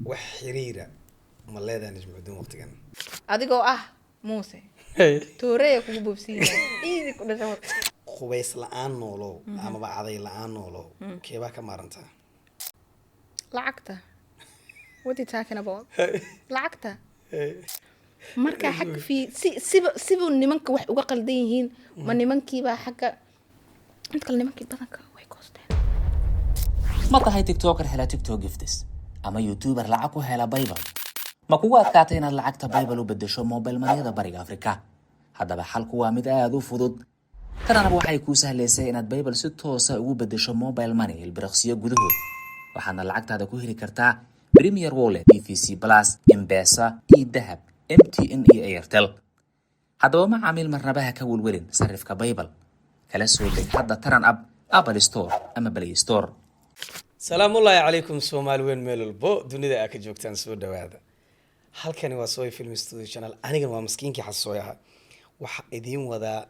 Wax xiriira ma leedahay, Najmudiin, waqtigan? Adigoo ah Muuse tooreya kugu boobsiinaya iidi ku dhasha. Qubays la-aan noolow amaba caday la-aan noolow, keebaa ka maarantaa? Lacagta. What you talking about? Lacagta marka xag fi si siba sibuu nimanka wax uga qaldan yihiin. Ma nimankiibaa xagga inta kale, nimankii badanka way goosteen. Ma tahay TikToker hela TikTok gifts ama YouTuber lacag ku hela PayPal? Ma kugu adkaatay inaad lacagta PayPal u bedesho mobile money-yada Bariga Afrika? Haddaba xalku waa mid aada u fudud. Tananaba waxay kuu sahlaysay inaad PayPal si toosa ugu bedesho mobile money ilbiriqsiyo gudahood, waxaadna lacagtaada ku heli kartaa Premier Wallet, EVC Plus, M-Pesa iyo Dahab, MTN iyo Airtel. Haddaba macaamiil, marnabaha ka welwelin sarifka PayPal. Kala soo deg hadda Taran app Apple Store ama Play Store. Salaamullaahi calaykum, Soomaali weyn meel walbo dunida aa ka joogtaan, soo dhawaada. Halkani waa Soy Film Studio Channel. Anigana waa maskiinkii xasooyaha. Waxaa idiin wadaa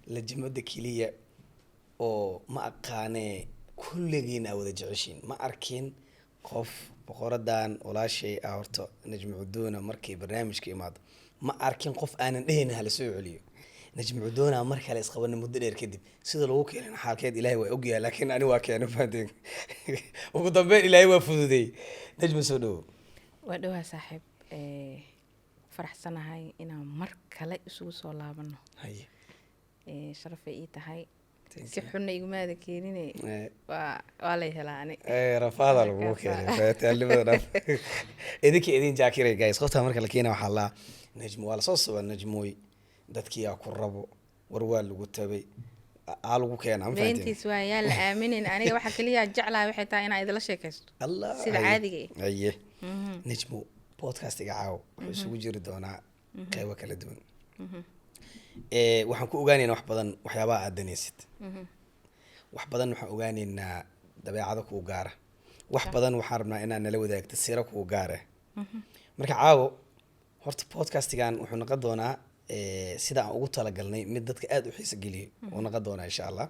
lajimada keliya oo ma aqaanee kulligiin aa wada jeceshiin. Ma arkin qof boqoradan walaashay ah. Horta Najmucudoona markay barnaamijka imaado, ma arkin qof aanan dhehaynin hala soo celiyo Najmucudoona. Mar kale isqabana muddo dheer kadib, sida lagu keenan xaalkeed Ilaahay waa ogyahay, laakiin ani waa keenay, fahanteen. Ugu dambeyn Ilaahay waa fududeeyey. Najma, soo dhawo. Waa dhawaa, saaxiib. Faraxsanahay inaan mar kale isugu soo laabano. Haye. Sharafay ii tahay. Thank Si you. xunna igumaada keenine. Waa lay helaa ani. Rafaada lagugu keenay faataalnimada dhaf idinka idin jaakiray. Guys, qofta marka la keena waxaa laa Najmo waa lasoo suba. Najmooy, dadkii aa ku rabo, war waa lagu tabay, aa lagu keenaa, ma fahanteen? Beentiis waa, yaa la aaminin. Aniga waxa kaliya jeclahay waxay tahay inaan idila sheekaysto Allah. sida Haye. caadiga ah. Haye Najmo, podcastiga caawo wuxuu isugu jiri doonaa qeybo kala duwan. Waxaan ku ogaaneynaa wax badan, waxyaabaha aad danaysid wax badan. Waxaan ogaaneynaa dabeecado kuu gaara wax badan. Waxaan rabnaa inaad nala wadaagto siro kuu gaara. Marka caawo horta podcastigan wuxuu noqon doonaa, sida aan ugu talagalnay, mid dadka aada u xiisa geliyo uu noqon doonaa, insha Allah.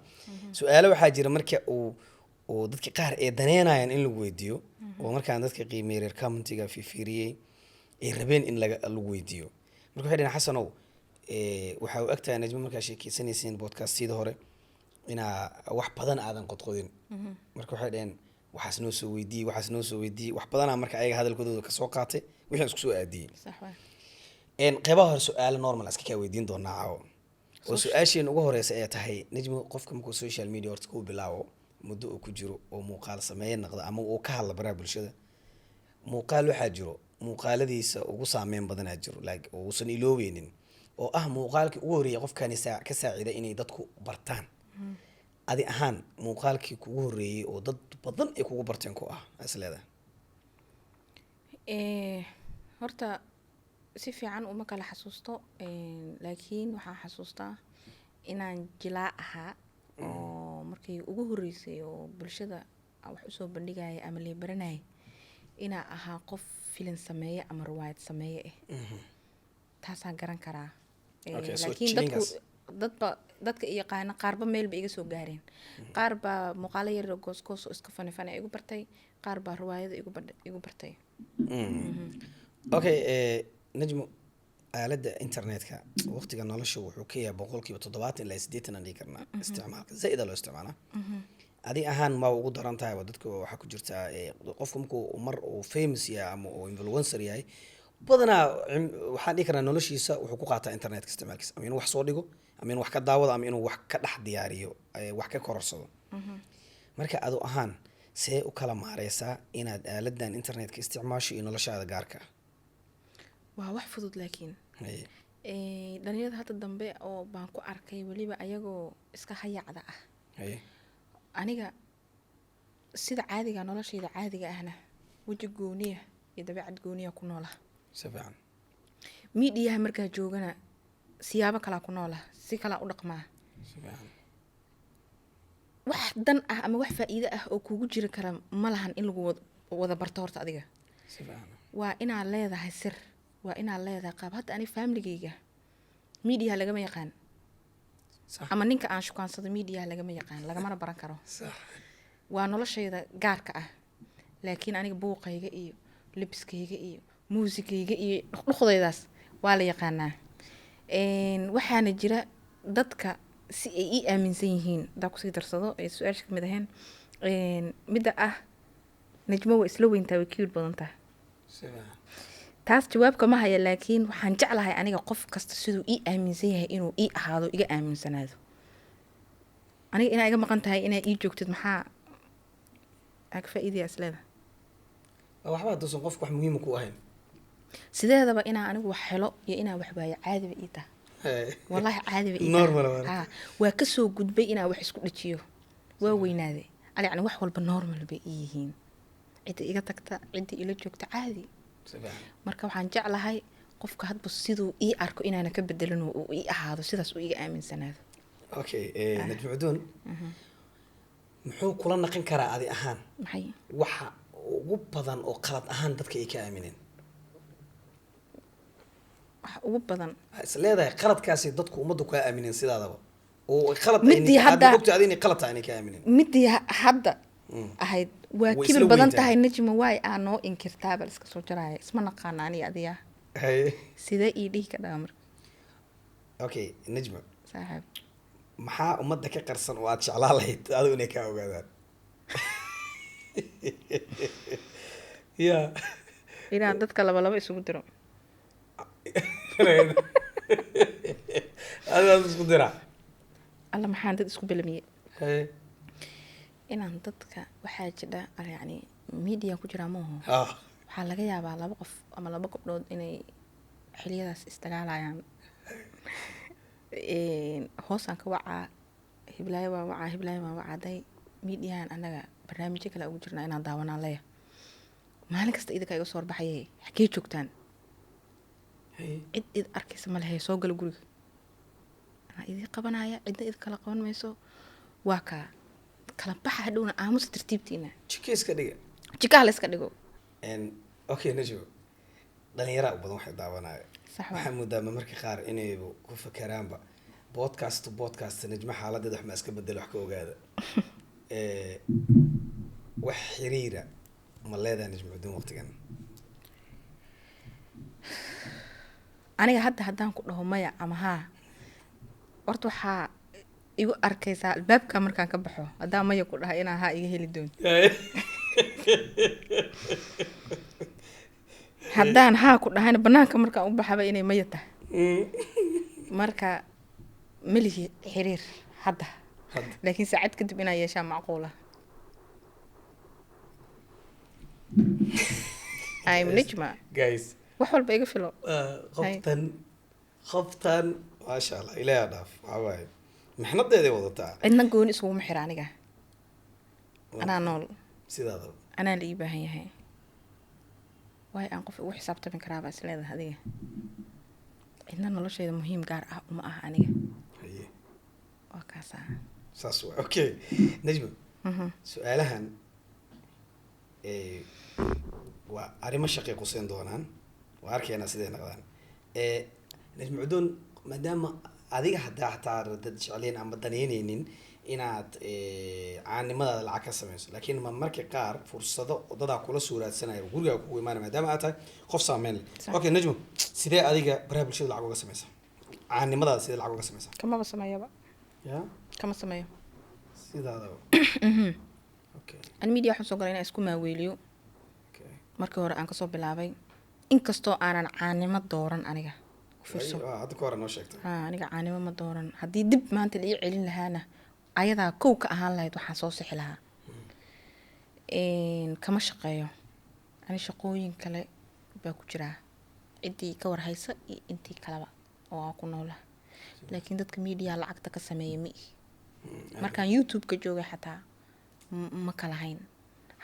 Su-aalo waxaa jira marka uu dadka qaar ay daneynayaan in lagu weydiiyo, oo markaan dadka qiimeeyay reer commentiga fiiriyey ay rabeen in lagu weydiiyo. Marka waxay dhaheen, "Xasanow, waxaa u egtahay Najmo markaa sheekeysanaysiin podcastyada hore inaa wax badan aadan qodqodin." Marka waxay dhaheen, "Waxaas noo soo weydiiyey, waxaas noo soo weydiiyey." Wax badanaa marka ayaga hadalkooda kasoo qaatay wixii isku soo aadiyey. Sax waay. Qeybaha hore su-aalo normal iska kaa weydiin doonaa caawo, oo su-aasheena ugu horeysa ay tahay, Najmo, qofka markuu social media horta kuu bilaabo, muddo uu ku jiro oo muuqaal sameeye noqda ama uu ka hadla baraha bulshada, muuqaal waxaa jiro muuqaaladiisa ugu saameyn badanaa jiro, like uusan iloobeynin, oo ah muuqaalkii ugu horreeyay qofkani ka saacida inay dadku bartaan. Adi ahaan, muuqaalkii kugu horreeyey oo dad badan ay kugu barteen ku ah is leedahay? Horta si fiican uma kala xasuusto, laakiin waxaan xasuustaa inaan jilaa ahaa oo markii ugu horreysay oo bulshada aan wax usoo bandhigaya ama lee baranayay, inaa ahaa qof filin sameeye ama riwaayad sameeye ah. Taasaan garan karaa. Okay, so laakiin dadku jilinkaas. Dadba dadka i yaqaana qaarba meel ba iga soo gaareen. Qaar baa muuqaalo yar oo goosgoos oo iska fani fani igu bartay, qaar baa riwaayada igu bartay. Okay, Najmo, aaladda internetka waqtiga nolosha wuxuu ka yahay 70% ilaa 80 aan dhihi karnaa. Isticmaalka zaid aa loo isticmaalaa. Adi ahaan ma ugu daran tahay waa dadka waxaa ku jirtaa, qofka markuu mar uu famous yahay ama uu influencer yahay, badanaa waxaan dhihi karnaa noloshiisa wuxuu ku qaataa internetka isticmaalkiisa, ama inuu wax soo dhigo, ama inuu wax ka daawado, ama inuu wax ka dhex diyaariyo, wax ka kororsado. Marka adu ahaan see u kala maareysaa inaad aaladan internetka isticmaasho iyo noloshaada gaarka ah? Waa wax fudud, laakiin Haye. Dhalinyarada hadda dambe oo baan ku arkay weliba ayagoo iska hayacda ah. Haye. Aniga sida caadiga noloshayda caadiga ahna weji gooniya iyo dabeecad gooniya ku noola. Si fiican. Miidiyaha markaa joogana siyaabo kalaa ku noola, si kalaa u dhaqmaa. Si fiican. Wax dan ah ama wax faa'iido ah oo kugu jiri kara ma lahan in lagu wada barto horta adiga. Si fiican. Waa inaad leedahay sir, waa inaad leedahay qaab. Hadda ani familigayga miidiyaha lagama yaqaan ama ninka aan shukaansado miidiyaha lagama yaqaan, lagamana baran karo. Waa noloshayda gaarka ah, laakiin aniga buuqayga iyo Libiskayga iyo muusigayga iyo dhuqdhuqdaydaas waa la yaqaanaa. Waxaana jira dadka si ay ii aaminsan yihiin. Hadaa kusii darsado ay su-aasha kamid ahayn. Midda ah Najmo waa isla weyntaa, way cute badan tahay. Taas jawaabka ma haya, laakiin waxaan jeclahay aniga qof kasta siduu ii aaminsan yahay inuu ii ahaado, iga aaminsanaado. Aniga inaa iga maqan tahay, inaa ii joogtid, maxaa aa ka faa'iidaya isleeda? Waxba hadduusan qofku wax muhiima ku ahayn. Sideedaba inaa anigu wax helo iyo inaa wax waayo caadiba ii tahay, wallahi caadiba ii tahay. Normal waa. Ha, waa kasoo gudbay inaa wax isku dhajiyo, waa weynaaday. Yacni wax walba normal bay ii yihiin, cidda iga tagta, cidda ila joogta, caadi. Si fiican. Marka waxaan jeclahay qofka hadba siduu ii arko inaana ka bedelin oo uu ii ahaado sidaas uu iga aaminsanaado. Okay, Najmo Cudoon, muxuu kula naqan karaa adi ahaan Maxay? waxa ugu badan oo qalad ahaan dadka ay ka aamineen? Wax ugu badan? Waxaa is leedahay qaladkaasi dadku ummaddu kaa aamineen sidaadaba oo qalad Midii aad ogtahay adi inay qalad tahay inay ka aamineen. Midii hadda ahayd waa Way kibir isla badan weyntahay. tahay Najma, waay aa noo inkirtaaba la iska soo jaraya. Isma naqaana aniga adiga. Haye. Sidee ii dhihi ka dhaha marka? Okay, Najma. Saaxiib. Maxaa ummadda ka qarsan oo aad jeclaan lahayd adigu inay kaa ogaadaan ya? Inaan dadka laba laba isugu diro. Adigaas isku dira. Alla, maxaan dad isku belamiyey? Haye. Inaan dadka waxaa jidha, yacni media ku jiraa maaho. Waxaa laga yaabaa laba qof ama laba gabdhood inay xiliyadaas isdagaalayaan. Hoosaan ka wacaa, hiblaayo waa wacaa, hiblaayo waa wacaa. Day mediahan annaga barnaamijyo kale ugu jirnaa inaan daawanaan leeya. Maalin kasta idinka iga soo horbaxaye, xagee joogtaan? Haye. Cid id arkaysa ma lehe, soo gala guriga, anaa idii qabanaya, cidna id kala qaban mayso. Waa kaa kala baxa, hadhowna aamusa tartiibtiina. Jika iska dhiga. Jikaha la iska dhigo. Okay Najmo, dhalinyaraa u badan waxay daawanaya. Sax waa. Waxaa moodaa marmarka qaar inayba ku fakeraanba podcast to podcast Najmo xaaladeeda wax ma iska bedelo, wax ka ogaada. Wax xiriira ma leedahay Najmo Cudoon waqtigan? Aniga hadda haddaan ku dhaho maya ama haa, horta waxaa igu arkaysaa albaabka markaan ka baxo. Haddaan maya ku dhahay, inaa haa iga heli doonto. Haddaan haa ku dhahayna, banaanka markaan u baxaba inay maya tahay. Marka malihi xiriir hadda. Hadda. Laakiin saacad kadib inaa yeeshaa macquula. I'm Najma. Guys. Wax walba iga filo. Qoftan maasha Allah, ilaaha dhaaf, waxaa waaye mixnadeeday wadataa. Cidna gooni iskuguma xira aniga, anaa nool. Sidaadaba. Anaa la ii baahan yahay, waayo aan qof ugu xisaabtami karaabaa is leedahay adiga. Cidna noloshayda muhiim gaar ah uma aha aniga. Haye. Waa kaasaa. Saas waay. Okay Najma, su-aalahan waa arrimo shaqay quseyn doonaan, waa arkaynaa siday noqdaan. Najma Cudoon, maadaama adiga haddaa hataa dad jecleen ama danaynaynin inaad caanimadaada lacag ka sameyso, laakiin ma marka qaar fursado dadaa kula suuraadsanaya gurigaa kugu imaanaya, maadaama aad tahay qof saameyn leh. Sax. Okay Najmo, sidee adiga baraha bulshada lacag uga sameysaa? Caanimadaada sidee lacag uga sameysaa? Kamaba sameeyaba. Ya? Kama sameeyo. Sidaadaba, okay. Ani media waxaan soo galay inaan isku maaweeliyo. Markii hore aan kasoo bilaabay, inkastoo aanan caanimo dooran aniga, u fiirso. Waa hadda ka hore noo sheegtay. Ha, aniga caanimo ma dooran. Haddii dib maanta la ii celin lahaana, ayadaa kow ka ahaan lahayd waxaan soo sixi lahaa. Kama shaqeeyo ani, shaqooyin kale baa ku jiraa, ciddii ka warhaysa iyo intii kaleba oo aan ku noolaa. Laakiin dadka media lacagta ka sameeya ma ihi. Markaan YouTube-ka joogay xataa ma kala hayn.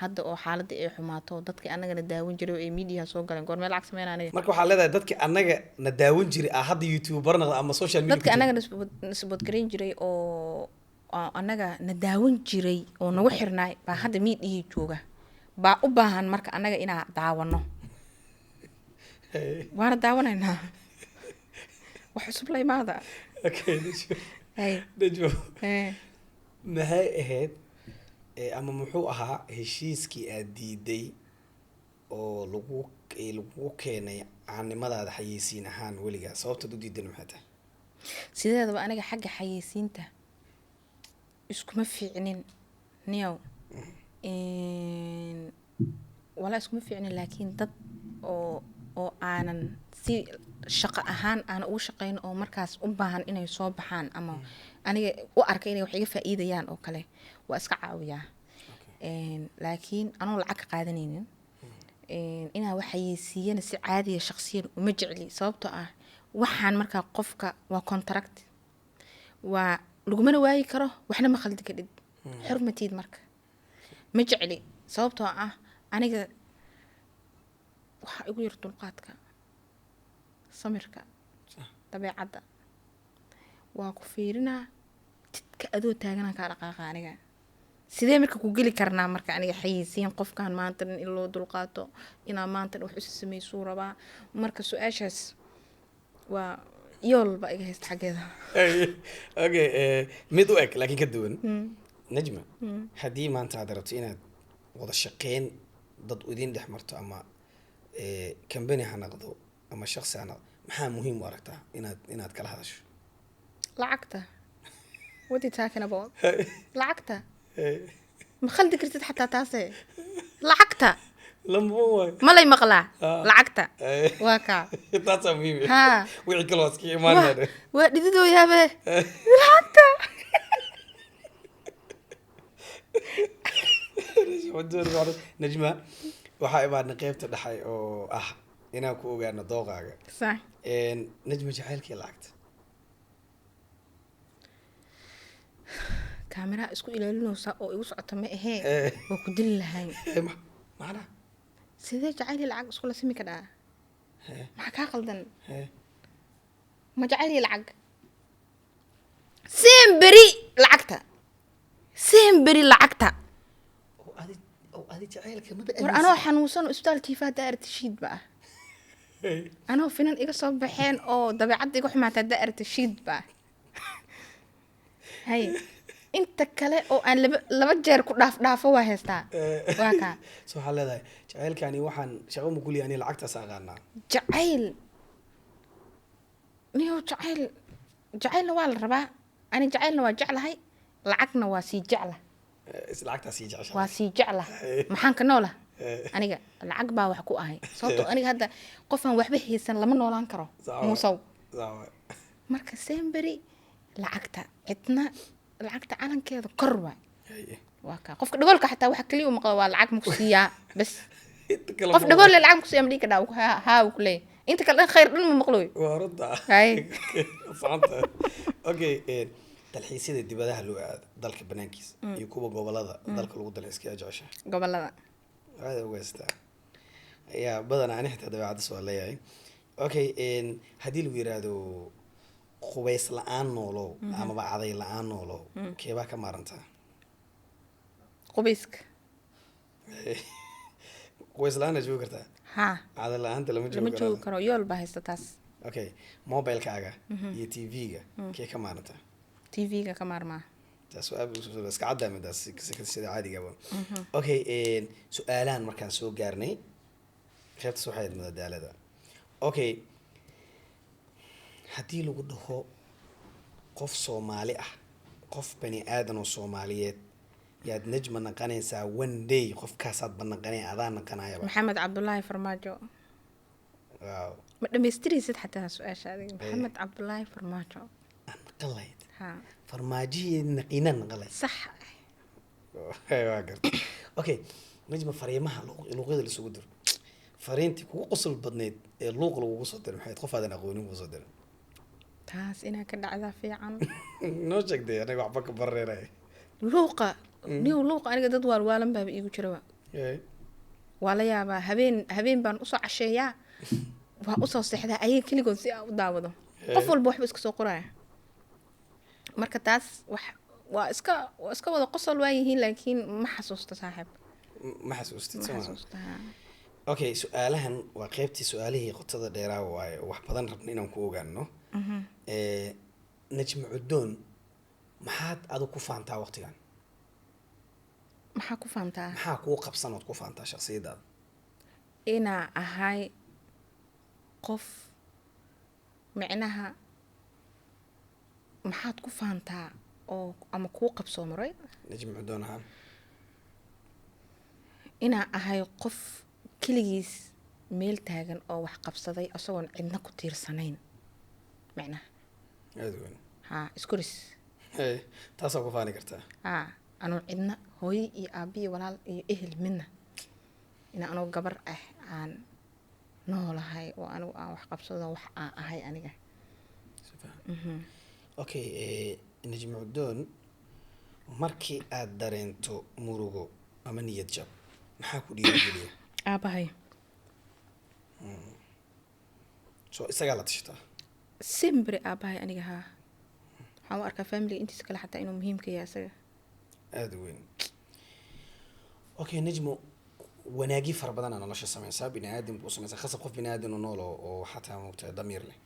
Hadda oo xaaladda ay xumaato, dadkii annagana daawan jiray oo ay media soo galeen, goormee lacag sameyn aniga? Marka waxaa leedahay dadki annaga na daawan jiray ah hadda YouTuber noqda ama social media Dadka ku jira. annaga nasboodgarayn jiray oo annaga na daawan jiray oo nagu xirnaay baa hadda miidhihii jooga, baa u baahan marka annaga inaa daawano. Waana daawanaynaa, wax cusub la imaada. Okay Najmo. Hay. Najmo. Ee. Maxay ahayd ama muxuu ahaa heshiiskii aad diiday? Oo lagu keenay caannimadaada xayeysiin ahaan weligaa, sababtaad u diidan maxay tahay? Sideedaba aniga xagga xayeysiinta iskuma fiicnin niyow. Walaa iskuma fiicnin, laakiin dad oo aanan si shaqo ahaan aanan ugu shaqeyn oo markaas u baahan inay soo baxaan ama aniga u arka inay wax iga faa'iidayaan oo kale, waa iska caawiyaa. Laakiin anoo lacag ka qaadanaynin inaa wax xayeysiiyana si caadiya shaqsiyan uma jecli, sababtoo ah waxaan markaa qofka waa contract, waa lagumana waayi karo, waxna ma khaldi kadhid xurmatiid. Marka ma jecli, sababtoo ah aniga waxaa igu yar dulqaadka, samirka, dabeecadda. Waa ku fiirinaa, jidka adoo taaganaan kaa dhaqaaqa. Aniga sidee marka ku geli karnaa marka aniga xayeysiin qofkan maanta dhan in loo dulqaato, inaa maanta dhan wax usi sameysuu rabaa? Marka su-aashaas waa yool baa iga haysta xaggeeda. Okay, mid u eg laakiin ka duwan, Najma, haddii maanta aad rabto inaad wada shaqeyn dad idin dhex marto, ama company ha noqdo ama shaqsi ha noqdo, maxaa muhiim u aragtaa inaad kala hadasho? Lacagta. What you talking about? Lacagta ma khaldi kartid xataa taase, lacagta. Lamba waay. Ma lay maqlaa? Ah. Lacagta waa kaa. Taasaa muhiim. Ha. Wixii kale waa iska imaanaya. Waa dhididooyaabe, lacagta. Najma, waxaa imaanay qeybta dhexay oo ah inaan ku ogaano dooqaaga. Sax. Najma, jacaylkii lacagta? Kaamiraha isku ilaalinaysa oo igu socota ma ahee. Waa ku dili lahayn. Macnaha? Sidee jacayl iyo lacag iskula simi kadhaa? Maxaa kaa qaldan? Ma jacayl iyo lacag semberi, lacagta semberi, lacagta. Oo adi jacaylka maba War anoo xanuunsan oo isbitaal jiifa haddaa aragti, shiid ba ah. Anoo finan iga soo baxeen oo dabeecadda iga xumaata haddaa aragti, shiid ba ah. Hay, inta kale oo aan laba jeer ku dhaaf dhaafo waa haystaa, waa kaa. So waxaa leedahay jacaylkani waxaan shaqo ma kuliya, ani lacagtaas aqaanaa. Jacayl niyow, jacayl, jacaylna waa la rabaa. Ani jacaylna waa jeclahay, lacagna waa sii jecla. Is lacagtaas sii jeceshahay. Waa sii jecla. Maxaan ka noola aniga? Lacag baa wax ku ahay, sababtoo aniga hadda qofaan waxba haysan lama noolaan karo. Sax waay. Muusow. Sax waay. Marka semberi lacagta, cidna lacagta calankeeda kor waay. Waa kaa. Qofka dhagoolka xataa waxa kaliya u maqlo waa "lacag maku siiyaa?" Bas. Inta kale Qof ma dhagool leh "lacag maku siiyaa?" ma dhihi kadhaa? Haa uu ku leeyahay. Inta kale dhan khayr dhan ma maqlooyo. Waa runta. Hay. Socota. Okay, dalxiisyada dibadaha loo aado, dalka banaankiisa iyo kuwa gobolada dalka lagu dalxiiska, yaa jeceshahay? Gobolada. Aada uga haystaa yaa badanaa, ani xitaa dabeecaddas waa leeyahay. Okay, haddii lagu yiraahdo qubays la-aan noolow amaba caday la-aan noolow, keebaa ka maarantaa? Qubayska. Qubays la-aan joogi kartaa? Haa. Caday la-aanta lama Lama joogi joogi karo. karo, yool baa haysta taas. Okay, mobilekaaga iyo TV-ga, kee ka maarantaa? TV-ga ka maarmaa. Taas waa aad iska caddaa midaas sida caadigaba. Okay, su-aalahan markaan soo gaarnay qaybtaas waxay ahayd madadaalada. Okay, haddii lagu dhaho qof Soomaali ah, qof bani aadan oo Soomaaliyeed yaad Najma naqanaysaa one day, qofkaasaad ba naqanay, adaa naqanayaba? Maxamed Cabdulaahi Farmaajo. Wow. Ma dhamaystiraysid xataa su-aasha adiga. Maxamed Cabdulaahi Farmaajo. Aan naqan lahayd? Ha. Farmaajihii naqiinaan naqan lahayd? Sax. Waa garta. Okay, Najma, fariimaha luuqyada laisugu diro, fariintii kugu qosol badnayd ee luuq lagugu soo diray maxay ahayd? Qof aadan aqoonin kugu soo diray. Taas inaa ka dhacdaa fiican. Noo sheegtay, anaga waxba ka bareeray. Luuqa niyow, luuqa aniga dad waalwaalan baaba iigu jiraba. Waa la yaabaa, habeen habeen baan usoo casheeyaa, waa usoo seexdaa ayaga keligood si aan u daawado. Qof walba waxba iska soo qoraya. Marka taas wax waa iska wada qosol waa yihiin, laakiin ma xasuusto, saaxiib. Ma xasuustid? Ma Soo ma xasuusto, haa. Okay, su-aalahan waa qeybtii su-aalihii qotada dheeraa waaye oo wax badan rabna inaan ku ogaano. Najma Cudoon, maxaad adigu ku faantaa waqtigan? Maxaa ku faantaa? Maxaa kuu qabsan ood ku faantaa shakhsiyadaada? Inaa ahay qof, micnaha maxaad ku faantaa oo ama kuu qabsoomo, right? Najma Cudoon ahaan. Inaa ahay qof keligiis meel taagan oo wax qabsaday, isagoon cidna ku tiirsanayn micnaha. Aada weyn. Haa, iskuris. Hey, taasaa ku faani kartaa. Haa, anuu cidna, hooyo iyo aabiyo walaal iyo ehel midna, ina anuu gabar ah aan noolahay oo anigu aan wax qabsado, wax aan ahay aniga. Si fiican. Okay, Najma Cudoon, markii aad dareento murugo ama niyad jab, maxaa ku dhiirigeliya? Aabahay. So isagaa la tashataa? Simbri aabahay aniga. Haa, waxaan u arkaa familiga intiisa kale xataa inuu muhiimka yahay isaga. Aada u weyn. Okay, Najmo, wanaagyo fara badanaa nolosha sameysaa, bini aadamku u sameysaa, khasab qof bini aadam oo nool oo xataa moogtahay damiir leh.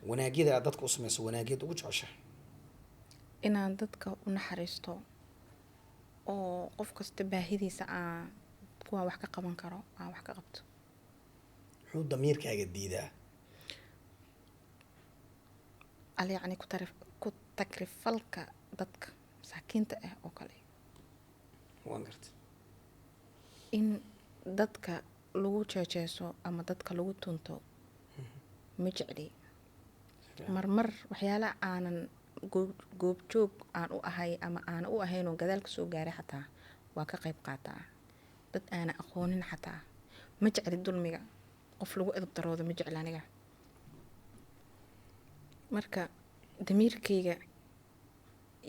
Wanaagyada aad dadka u sameyso, wanaagyad ugu jeceshahay? Inaan dadka u naxariisto oo qof kasta baahidiisa aan kuwaan wax ka qaban karo aan wax ka qabto. Muxuu damiirkaaga diidaa? Al yacni ku takrifalka dadka masaakiinta ah oo kale. Waan gartay. In dadka lagu jeejeeso ama dadka lagu tunto ma jecli. Marmar waxyaala aanan goobjoog aan u ahay ama aanan u ahayn oo gadaal kasoo gaaray xataa waa ka qayb qaataa, dad aanan aqoonin xataa. Ma jecli dulmiga, qof lagu edab daroodo ma jecli aniga. Marka damiirkayga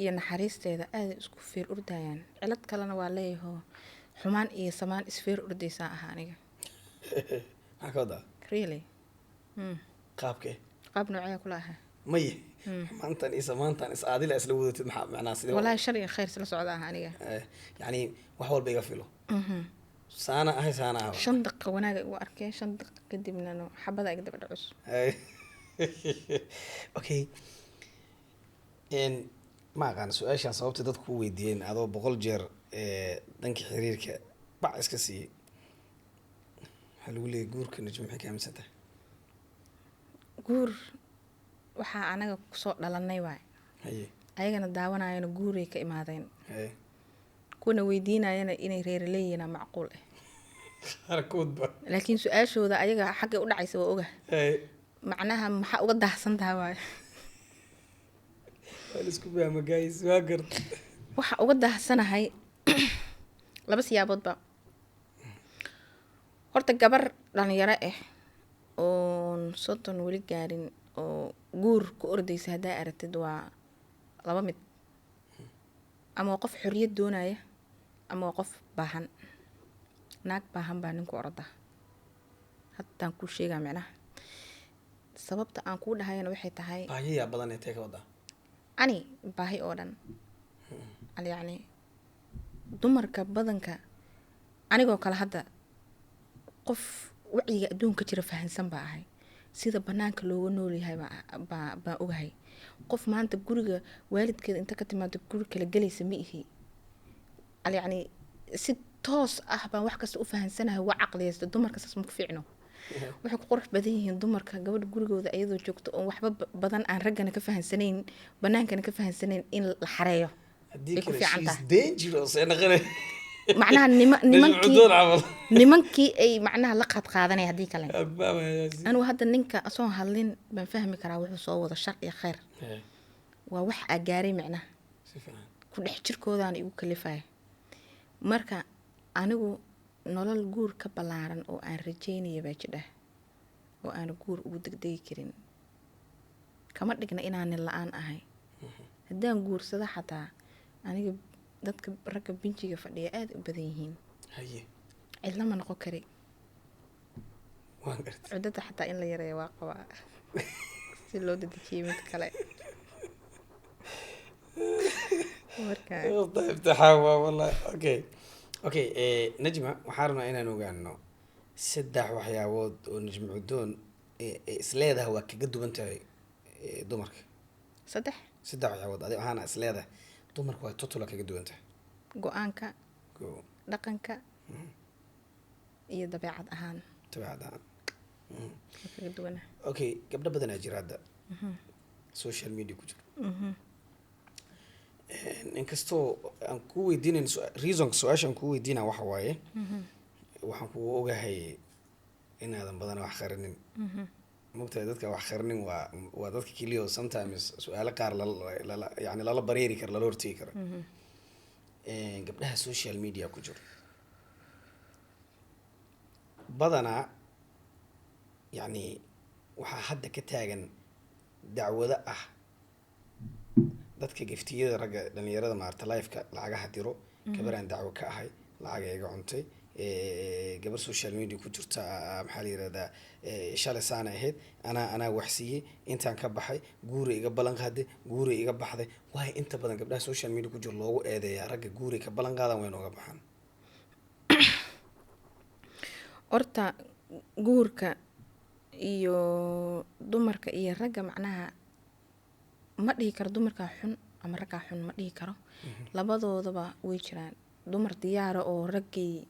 iyo naxariisteeda aaday isku feer ordayaan. Cilad kalena waa leeyahoo, xumaan iyo samaan isfeer ordaysaa ahaa aniga. Maxaa ka wadaa? Really? Qaabkee? Qaab noocyaa kula ahaa? Maye, maantan iyo samaantan is aadila isla wadatid, maxaa macnaha sidee? Walaahi shar iyo khayr isla socda ah aniga. Yacni wax walba iga filo, saana ahay, saana ah. 5 daqiiqa wanaaga igu arkeen, 5 daqiiqa kadibna no xabada iga daba dhacus. Okay. Ma aqaan su-aashaan sababta dadku ku weydiiyeen adoo 100 jeer dhanka xiriirka bac iska siiyey. Waxaa lagu leeyay guurka, Najmo, maxay ka aaminsan tahay? Guur waxaa anaga kusoo dhalanay waay. Ayagana daawanayana guuray ka imaadeen. Kuwana weydiinayana inay reer leeyihiin macquul ah. Qaarkoodba. Laakiin su-aashooda ayaga xaggay u dhacaysa waa oga. Macnaha maxaa uga daahsan tahay waay. Waa la isku fahma, guys, waa garta. Waxa uga daahsanahay laba siyaaboodba. Horta gabar dhalinyaro ah oon 30 weli gaarin oo guur ku ordaysa haddaa aragtid, waa laba mid: ama waa qof xorriyad doonaya ama waa qof baahan. Naag baahan baa ninku orda haddaan kuu sheegaa. Micnaha sababta aan kuu dhahayana waxay tahay, Baahiyaa badan ee tee ka wadaa? Ani baahi oo dhan al yacni dumarka badanka anigoo kale hadda qof wacyiga adduunka jira fahansan baa ahay, sida banaanka looga noolyahay baa ogahay. Qof maanta guriga waalidkeeda inta ka timaado guri kala gelaysa ma ihi. Al yacni si toos ah baan wax kasta u fahansanahay, waa caqliyaysta. Dumarka saas ma ku fiicno. Waxay ku qurux badan yihiin dumarka gabadha gurigooda iyadoo joogto oon waxba badan aan raggana ka fahansanayn, banaankana ka fahansanayn, in la xareeyo Haddii ay ku kale fiican she's tahay. dangerous ee naqane. Macnaha nimankii Cudoon camal. Nimankii ay macnaha la qaad qaadanaya haddii kale. Fahmayaa. Anigu hadda ninka asoon hadlin baan fahmi karaa wuxuu soo wado, shar iyo khayr. Waa wax aa gaaray macnaha. Si fiican. Ku dhex jirkoodaana igu kalifaya. Marka anigu nolol guur ka ballaaran oo aan rajaynaya baa jidha oo aan guur ugu degdegi karin. Kama dhigna inaan nin la-aan ahay. Haddaan guursado xataa aniga dadka ragga binjiga fadhiya aada u badan yihiin. Cidlama noqon kari. Waan gartay. Cuddada xataa in la yareeyo waa qabaa si loo dedejiyay mid kale marka. Imtixaan waa wallahi. Okay, Najma, waxaan rabnaa inaan ogaano saddex waxyaabood oo Najma Cudoon isleedahay waa kaga duwan tahay dumarka. Saddex? Saddex waxyaabood adi ahaana isleedahay dumarka waa total kaga duwan tahay. Go-aanka, Go. dhaqanka iyo dabeecad ahaan. Dabeecad ahaan. Waa kaga duwanahay. Okay, gabdho badanaa jira hadda social media ku jiro. Inkastoo aan kuu weydiinayn reasonka su-aasha aan kuu weydiina waxa waaye, waxaan kugu ogahay inaadan badan wax qarinin. Mogtahay, dadka wax qarinin waa dadka keliya oo sometimes su-aalo qaar lala yani lala bareeri karo, lala hortegi karo. Gabdhaha social media ku jiro badanaa, yacni, waxaa hadda ka taagan dacwado ah dadka giftiyada ragga dhalinyarada maarata live-ka lacagaha diro. Gabaraan dacwo ka ahay, lacag iga cuntay. Gabar social media ku jirta, maxaa la yirahdaa, shalay saana ahayd, anaa wax siiyey, intaan ka baxay, guuri iga ballan qaaday, guuri iga baxday. Waayo, inta badan gabdhaha social media ku jira loogu eedeeyaa ragga guuri ka ballan qaadan way nooga baxaan. Horta guurka iyo dumarka iyo ragga, macnaha, ma dhihi karo dumarkaa xun ama raggaa xun, ma dhihi karo. Labadoodaba way jiraan dumar diyaara oo raggii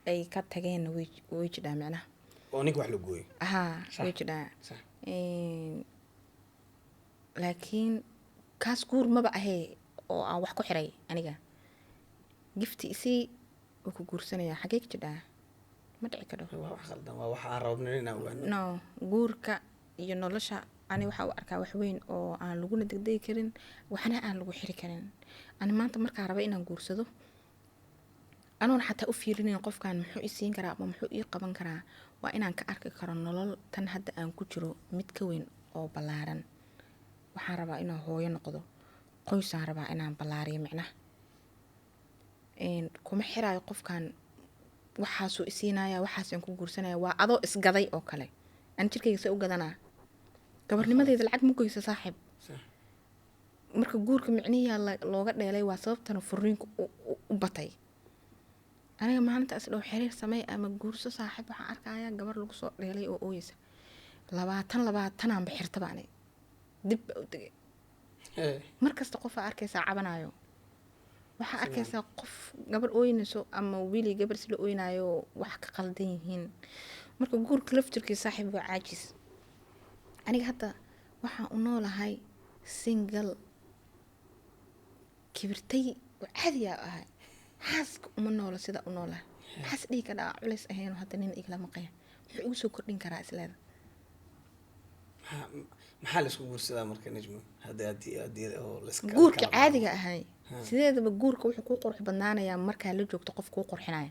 ay ka tageenna way jidhaa macnaha. Oo ninka wax la gooyo. Haa, way jidhaa. Laakiin kaas guur maba ahee oo aan wax ku xiray. Aniga gifti isii wuu ku guursanayaa, xagee ka jidhaa? Ma dhici karo. Waa wax khaldan, waa wax aan rabno inaan ogaano. No, guurka iyo nolosha ani waxaa u arkaa wax weyn oo aan laguna degdegi karin, waxna aan lagu xiri karin. Ani maanta markaa raba inaan guursado, anoon xataa u fiirinayn qofkan muxuu i siin karaa ama muxuu ii qaban karaa, waa inaan ka arki karo nolol tan hadda aan ku jiro mid ka weyn oo ballaaran. Waxaan rabaa inaan hooyo noqdo, qoysaan rabaa inaan ballaariyo micnaha. Kuma xiraayo qofkan waxaasuu isiinaya, waxaasaan ku guursanaya. Waa adoo isgaday oo kale. Ani jirkayga see u gadanaa? Gabarnimadeyda lacag ma goysa, saaxiib. Marka guurka micnihiyaa looga dheelay, waa sababtana furiinku u batay. Aniga maalintaas dhow xiriir samey ama guurso, saaxiib, waxaan arkayaa gabar lagu soo dheelay oo ooyeysa. 20 20-aanba xirtaba ani dib baa u degay. Mar kasta qofaa arkaysaa cabanayo, waxaa arkaysaa qof gabar ooynayso ama wiili gabar isla ooynayo, wax ka qaldan yihiin. Marka guurka laftirkiisa, saaxiib, waa caajis. Aniga hadda waxaan u noolahay single kibirtay oo caadiyaa ahay. Xaaska uma noola sida u noolahay. Xaas dhihi ka dhaca culays ahayn. Hadda nin igala maqaya muxuu igu soo kordhin karaa isleeda? Maxaa la isku guursadaa marka, Najmo, haddii oo la iska Guurka kala caadiga ahay, sideedaba guurka wuxuu kuu qurux badnaanayaa markaa la joogto qof kuu qurxinaya.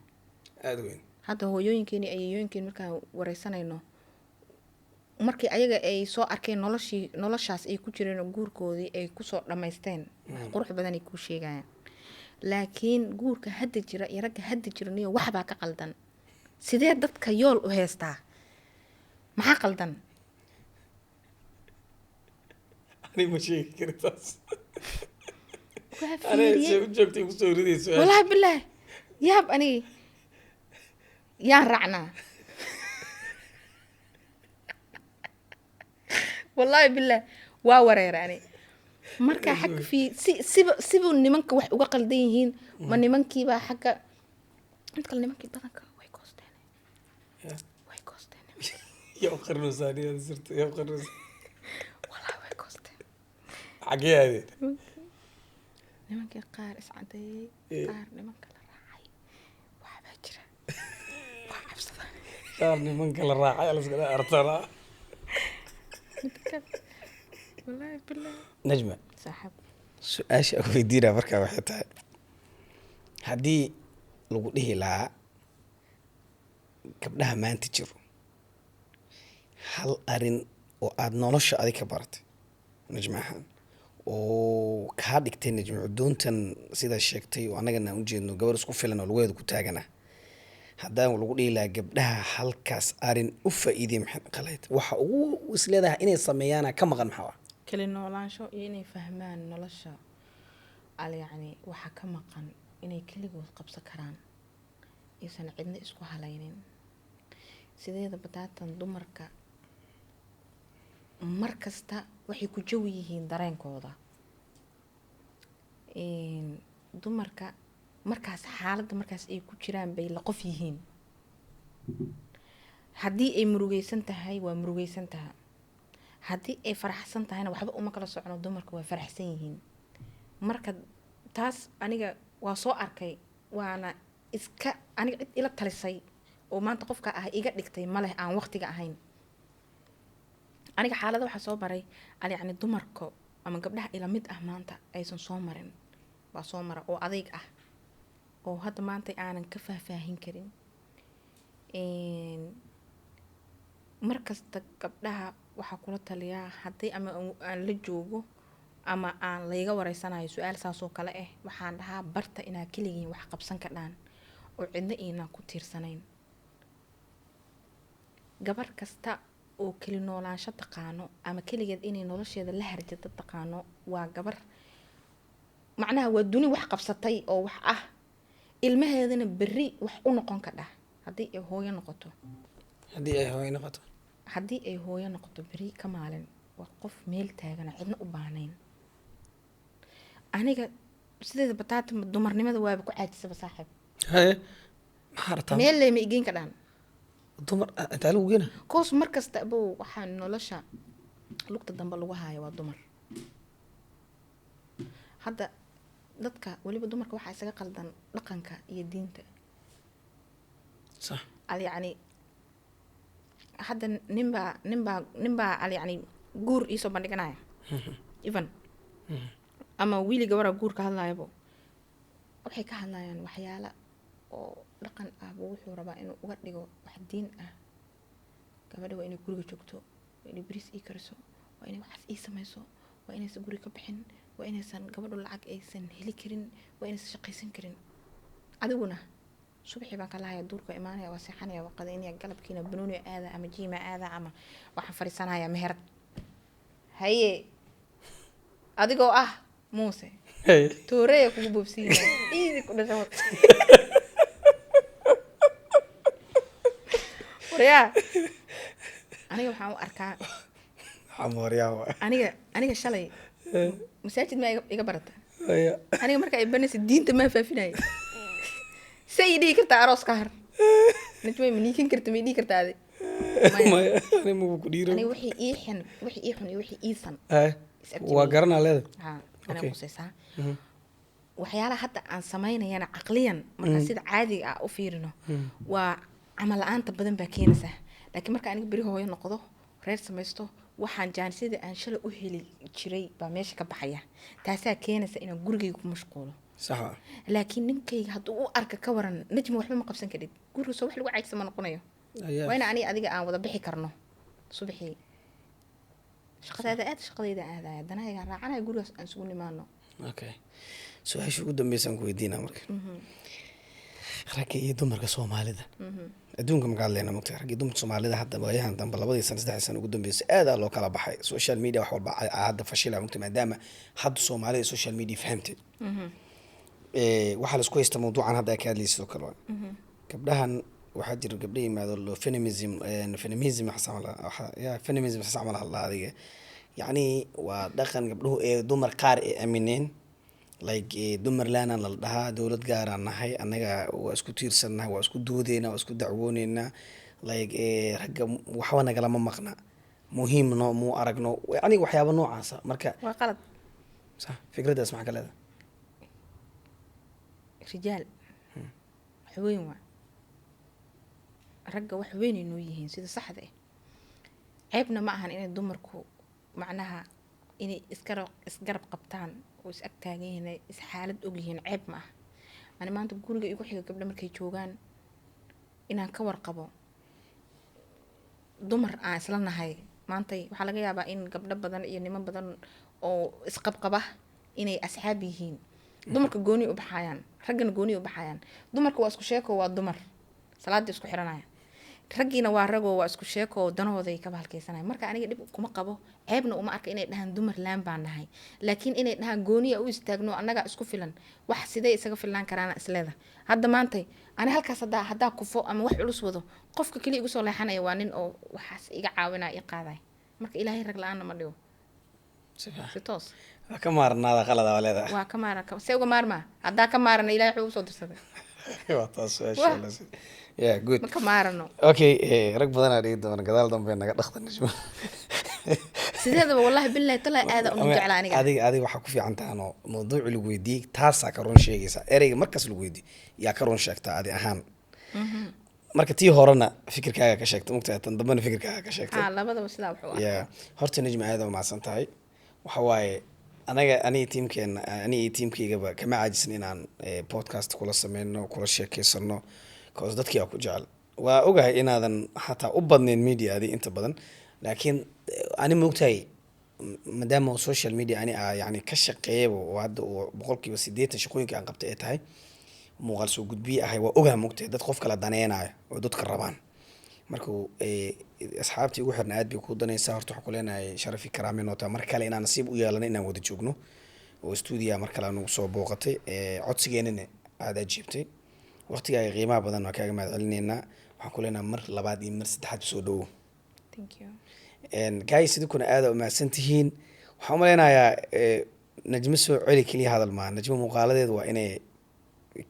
Aada weyn. Hadda hooyooyinkeeni, ayeeyooyinkeen markaan wareysanayno, markii ayaga ay soo arkeen noloshii, noloshaas ay ku jireen oo guurkoodii ay kusoo dhammaysteen, wax qurux badan ay kuu sheegayaan. Laakiin guurka hadda jira iyo ragga hadda jira niyo waxbaa ka qaldan. Sidee dadka yool u heystaa? Maxaa qaldan? Ani ma sheegi kari taas. Waa aniga fiiriyey. Se u joogtay kusoo ridayso. Walaahi bilaahi, yaab. Anigi yaan raacnaa, wallaahi bilaahi, waa wareera ani. Marka xag fii si siba sibuu nimanka wax uga qaldan yihiin, ma nimankiibaa xagga mid kale, nimankii badanka way goosteen, way goosteen nimanka. Yaa u qarinaysaa aniga sirta? Yaa u qarinaysaa? Wallaahi way goosteen. Xaggee aadeen? Nimankii qaar iscadeeyey, qaar nimanka la raacay, waxbaa jira, waa cabsadaan. Qaar nimanka la raacay laskala artanaa. Mid kale, wallaahi bilaahi. Najma. Saaxiib. Su-aasha aan weydiinaa markaa waxay tahay, haddii lagu dhihi lahaa gabdhaha maanta jiro hal arin oo aada nolosha adig ka baratay Najma ahaan oo kaa dhigtay Najma Cudoontan sidaa sheegtay oo annagana aan ujeedno gabar isku filan oo lugaheeda ku taagana, haddaan lagu dhihi lahaa gabdhaha halkaas arin u faa'iidey, maxay qaleyd waxa ugu isleedahay inay sameeyaana ka maqan, maxaa ah? Kali noolaansho iyo inay fahmaan nolosha al, yacni, waxa ka maqan inay keligood qabsan karaan, aysan cidna isku halaynin. Sideeda bataatan dumarka mar kasta waxay ku jawi yihiin dareenkooda. Dumarka markaas xaaladda markaas ay ku jiraan bay la qof yihiin. Haddii ay murugeysan tahay, waa murugeysan tahay. Haddii ay faraxsan tahayna, waxba uma kala socno. Dumarka waa faraxsan yihiin. Marka taas aniga waa soo arkay, waana iska aniga cid ila talisay oo maanta qofka ah iga dhigtay maleh aan waqtiga ahayn. Aniga xaalada waxaa soo maray al yacni dumarka ama gabdhaha ila mid ah maanta aysan soo marin baa soo mara, oo adayg ah, oo hadda maanta aanan ka faahfaahin karin. Mar kasta gabdhaha waxaa kula taliyaa, haddii ama aan la joogo ama aan layga wareysanayo su-aal saas oo kale ah, waxaan dhahaa: barta inaa keligiin wax qabsan kadhaan oo cidna iinaan ku tiirsanayn. Gabar kasta oo keli noolaansho taqaano ama keligeed inay nolosheeda la harjado taqaano, waa gabar, macnaha waa duni wax qabsatay oo wax ah, ilmaheedana berri wax u noqon kadha haddii ay hooyo noqoto. Haddii ay hooyo noqoto. Haddii ay hooyo noqoto beri ka maalin, waa qof meel taagana, cidna u baahnayn. Aniga sideeda bataata dumarnimada waaba ku caajisaba, saaxiib. Haye, maxaa rabtaa? Meel leyma igeyn ka dhaan. Dumar intaa lagu geena? Koos mar kasta abow, waxaa nolosha lugta dambe lagu haayo waa dumar. Hadda dadka, weliba dumarka, waxaa isaga qaldan dhaqanka iyo diinta. Al yacni hadda ninbaa al yacni guur iisoo bandhiganaya even ama wiili gabaraa guur ka hadlaayabo, waxay ka hadlayaan waxyaala oo dhaqan ah buu wuxuu rabaa inuu uga dhigo wax diin ah. Gabadha waa inay guriga joogto, waa inay bariis ii kariso, waa inay waxaas ii samayso, waa inaysan guri ka bixin, waa inaysan gabadhu lacag aysan heli karin, waa inaysan shaqaysan karin. Adiguna subaxii baan ka lahaya, duurka imaanaya, waa seexanaya, waa qadaynaya, galabkiina banooni aada ama jiima aada ama waxaan fadhiisanaya meherad. Haye, adigoo ah Muuse tooreya kugu boobsiinaya, iidi ku dhasha. Waryaa, aniga waxaan u arkaa Xamooryaa waa. Aniga shalay masaajid maa iga barata? Haya. Aniga marka ay banaysa diinta maa faafinaya? Se ii dhihi kartaa aroos ka har, Najmay, ma niikin karta? Ma ii dhihi kartaa adi? Maya. Maya, ani magu ku dhiiro. Aniga wixii ii xun, wixii ii xun iyo wixii ii san Haye. is abti. Waa garanaa leeda. Ha, anaa qusaysaa. Waxyaalaha hadda aan samaynayana caqliyan marka sida caadiga ah u fiirino, waa camal la-aanta badan baa keenaysaa. Laakiin marka aniga beri hooyo noqdo, reer samaysto, waxaan jaanisada aan shalay u heli jiray baa meesha ka baxaya. Taasaa keenaysa inaan gurigayga ku mashquulo. Sax waa. Laakiin ninkayga hadduu u arka, ka waran Najma waxba ma qabsan karid guriga, soo wax lagu caajisa ma noqonayo. Waa in aniga adiga aan wada bixi karno subaxii, shaqadaada aad, shaqadayda aadaya, danahaygaan raacanaya, gurigaas aan isugu nimaano. Okay, su-aasha ugu dambeysaan ku weydiinaa marka: ragga iyo dumarka Soomaalida adduunka marka hadlayna, mogtahay, ragga iyo dumarka Soomaalida hadda waayahan dambe, 2dii sano, 3dii sano ugu dambeysay, aadaa loo kala baxay. Social media wax walba hadda fashila, mogtahay, maadaama hadda Soomaalida social media fahamtay. Waxaa la isku haysta mawduucan hadda ka hadlaysid oo kale waa gabdhahan. Waxaa jira gabdho yimaado lo feminism, feminism waxaas camal ah, ya feminism saas camal ah la adiga, yacni waa dhaqan gabdhuhu ee dumar qaar ay aamineen, like dumar laana la dhahaa, dowlad gaaraan nahay annaga, waa isku tiirsannahay, waa isku doodeynaa, waa isku dacwooneynaa, like ragga waxba nagalama maqna, muhiim no muu aragno, yacni waxyaabo noocaasa marka. Waa qalad. Sax, fikraddaas maxaa ka leedahay? Rijaal wax weyn waa ragga, wax weynay noo yihiin sida saxda ah. Ceebna ma ahan inay dumarku macnaha inay isgarab qabtaan oo is ag taagan yihiin, ay is xaalad og yihiin, ceeb ma aha. Ani maanta guriga igu xiga gabdho markay joogaan inaan ka warqabo, dumar aan isla nahay maantay, waxaa laga yaabaa in gabdho badan iyo niman badan oo isqabqaba inay asxaab yihiin. Dumarka gooni u baxayaan, raggana gooni u baxayaan. Dumarka waa isku sheeko, waa dumar salaadii isku xiranaya. Raggiina waa ragoo, waa isku sheeko, danahooday ka bahalkeysanaya. Marka aniga dhib kuma qabo, ceebna uma arka inay dhahaan dumar laan baan nahay. Laakiin inay dhahaan gooniya u istaagno, annagaa isku filan, wax sidee isaga filnaan karaana isleeda. Hadda maantay ani halkaas haddaa kufo ama wax culus wado, qofka keliya igu soo leexanaya waa nin oo waxaas iga caawinaya, i qaadaya. Marka Ilaahay rag la-aanna ma dhigo. Si fiican. Si toos. Waa ka maarnaada qalada waa leedahay. Waa ka maaran, see uga maarmaa? Haddaa ka maarana, Ilahay wuxuu usoo dirsaday. Waa taas su-aasha. Yeah, good. Ma ka maarano. Okay, rag badanaa dhigi doona gadaal dambe naga dhaqda Najmo. Sideedaba, wallahi billahi talaa, aada unu jecla aniga. Adiga waxaa ku fiican tahanoo mawduuci lagu weydiiyey taasaa ka run sheegaysaa. Ereyga markaas lagu weydiiyey yaa ka run sheegtaa adi ahaan. Marka tii horena fikirkaaga ka sheegtay, mugtahay, tan dambena fikirkaaga ka sheegtay. Ah, labadaba sidaa wuxuu ah. Yeah, horta Najma, aad umahadsan tahay. Waxa waaye anaga, aniga tiimkeena, aniga iyo tiimkaygaba kama caajisna inaan podcast kula sameyno, kula sheekeysano, cause dadkii aa ku jecel. Waa ogahay inaadan xataa u badnayn media adi inta badan, laakiin ani maogtahay, maadaama social media ani aa yani ka shaqeeyaba oo hadda uu 80% shaqooyinka aan qabtay ay tahay muuqaal soo gudbiye ahay, waa ogaha, maogtahay, dad qof kala daneynayo oo dadka rabaan. Marka asxaabtii ugu xirna aad bay kuu danaysaa. Horta waxaan ku leenahay sharafi karaame noo tahay mar kale inaan nasiib u yeelano inaan wada joogno oo stuudiya mar kale nagu soo booqatay, codsigeenana aada ajiibtay. Waqtigaaga qiimaha badan waa kaaga mahad celineynaa. Waxaan ku leenahay mar labaad iyo mar saddexaad soo dhawow. Thank you. Guys, idinkuna aada umahadsan tihiin. Waxaan umaleynayaa Najmo soo celi keliya hadal maaha. Najmo muuqaaladeedu waa inay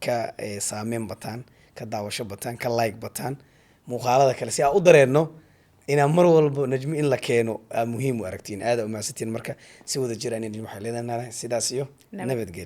ka saameyn bataan, ka daawasho bataan, ka like bataan muuqaalada kale, si aan u dareenno inaan mar walbo Najmo in la keeno aa muhiim u aragtiin. Aada umahadsantihiin. Marka si wada jir ani Najmo waxay leedahay sidaas iyo nabadgelyo.